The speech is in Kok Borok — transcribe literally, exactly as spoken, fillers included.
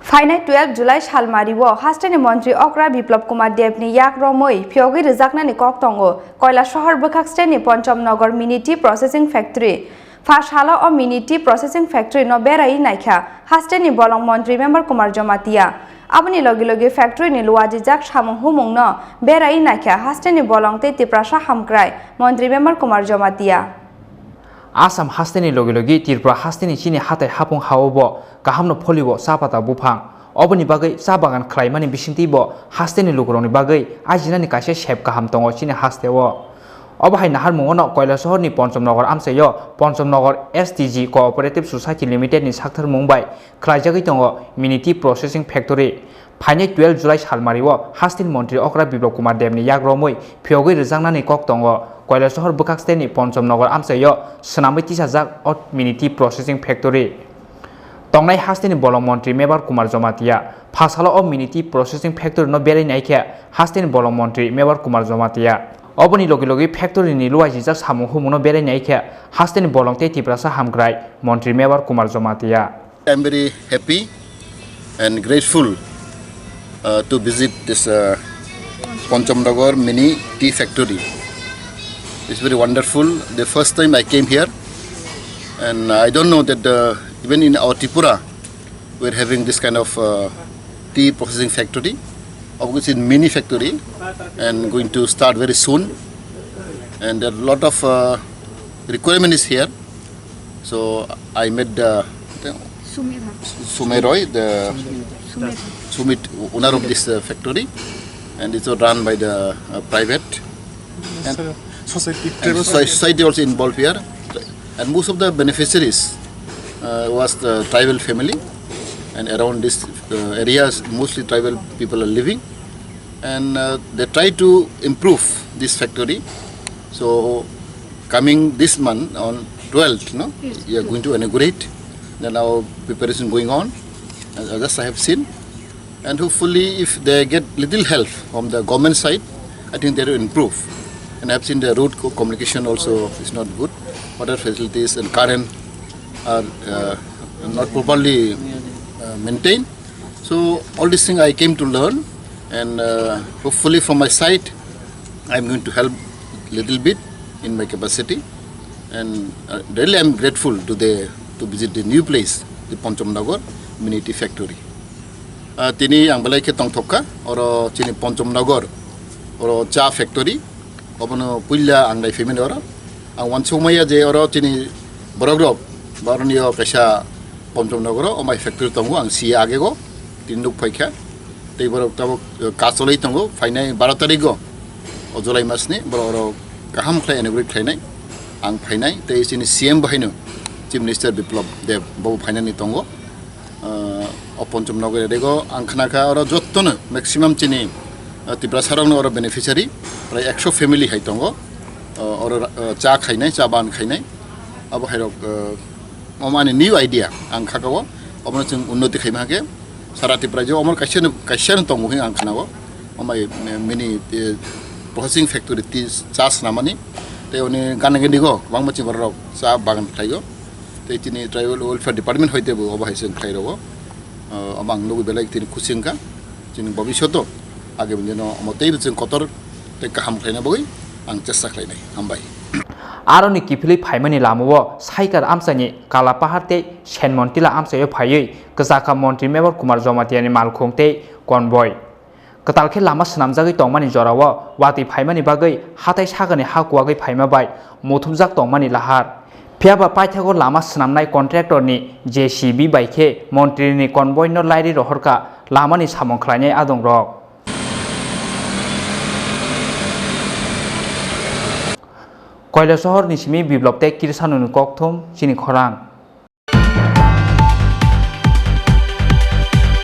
Phainai twelve July salmario hasteni montri okra Biplab Kumar Debni yak romwi phiyogwi rwjaknani kok tongo Koilasohor bwkhak steni Ponchom Nogor Mini Tea Processing Factory. Pha salo o Mini Tea Processing Factory no berai naikha hasteni bolong montri Member Kumar Jamatia. Aboni logi logi factory ni luajijak samung humung no berai naikha hasteni bolong tei Tiprasa hamkrai montri Member Kumar Jamatia. Assam hasteni logi logi Tripura hasteni chini hatai hapung hao bo kahamno pholio cha pata buphang. Oboni bagwi cha bagan khlaimani bisingtwi bo hasteni lukurokni bagwi ajinani kaisa sep kaham tongo chini hasteo. Obo hai naharmungono Koilasohorni Ponchom Nogor amchaio Ponchom Nogor S T G Cooperative Society Limited ni saktharmung bai khlaijagwi tongo Mini Tea Processing Factory. Phainai twelve July salmario hasteni montri okra Biplab Kumar Debni yak romwi phiyogwi rwjaknani kok tongo Koilasohor bwkhak steni Ponchom Nogor amchaio swnamwi tisajak o Mini Tea Processing Factory. Tongnai hasteni bolong montri Member Kumar Jamatia. Pha salo o Mini Tea Processing Factory no berai naikha hasteni bolong montri Member Kumar Jamatia. Oboni logi logi factory ni luajijak samung humung no berai naikha hasteni bolong tei Tiprasa hamkrai montri Member Kumar Jamatia. I'm very happy and grateful uh, to visit this uh, Ponchom Nogor Mini Tea Factory. It's very wonderful. The first time I came here, and I don't know that uh, even in our Tripura, we're having this kind of uh, tea processing factory. Of course, it's mini factory, and going to start very soon. And a lot of uh, requirement is here. So I met the, the Sumit. Sumit Roy, the Sumit. Sumit, owner of this uh, factory, and it's all run by the uh, private. And, society, and tribal so-, society. Society also involved here, and most of the beneficiaries uh, was the tribal family, and around this uh, areas mostly tribal people are living, and uh, they try to improve this factory. So coming this month on twelfth, no, yes, we are going to inaugurate. Then our preparation going on, as, as I have seen, and hopefully if they get little help from the government side, I think they will improve. And I have seen the road co- communication also is not good. Water facilities and current are uh, not properly uh, maintained. So all these things I came to learn, and uh, hopefully from my side, I'm going to help little bit in my capacity. And uh, really, I'm grateful to the to visit the new place, the Ponchom Nagar Mini Tea Factory. Uh, tini ang belai khe tongthok kha, oro chini Ponchom Nagar, oro cha factory, obono puila ang nai phaimani oro. Ang wansukmaya je oro chini borok rok, ba oroni o kaisa Ponchom Nagar o omai factory tongo, ang siya age go, tini nuk phaikha. Tei borok tabok, eh, kacholwi tongo, phainai baro tarikgo, o July masni, borok oro kaham khlai inaugurate khlainai, ang phainai, tei chini C M bo haino, Chief Minister Biplab Deb, bobo phainani tongo. Ah, o Ponchom Nagar area o ang khna kha oro jottono maximum chini, ah, Tiprasa rokno oro beneficiary prai ekso family hai tongo. Ah, oro, ah, cha khainai, cha ban khainai. Abo hai rok, ah, omo ani new idea ang kha ka o. Obono chwng unnoti khaima khe sara Tripura je omo kaisa no, kaisa no tongo hing ang khna o. Omo, eh, mini, eh, processing factory ti cha snamani. Tei oni gana gini go bangma chini borok cha bagan khlai o. Tei chini Tribal Welfare Department hoite bo obo hai se khlai rogo. Ah, omo ang nugui belai tini khusi wngkha. Chini bobishoto agami dino omo teibo chwng kotor tei kaham khlaina bagwi ang chesta khlainai. Hambai. Aroni kiphilwi phaimani lamao Saikar amchaini Kalapahar tei Senmontila amchaio phaiwi kwchakha montri Member Kumar Jomatiani malkhung tei convoy. Kwtal khe lama swnamjagwi tongmani jorao watwi phaimani bagwi hathai sakani ha kuwagwi phaima bai muthubjak tongmani lahar. Phiyaba paithago lama swnamnai contractor ni J C B bai khe montri ni convoy no lairi rohorkha lamani samung khlainai adongrok. Koilasohor ni simi Biplab tei Kirsanu ni kokthum chini khorang.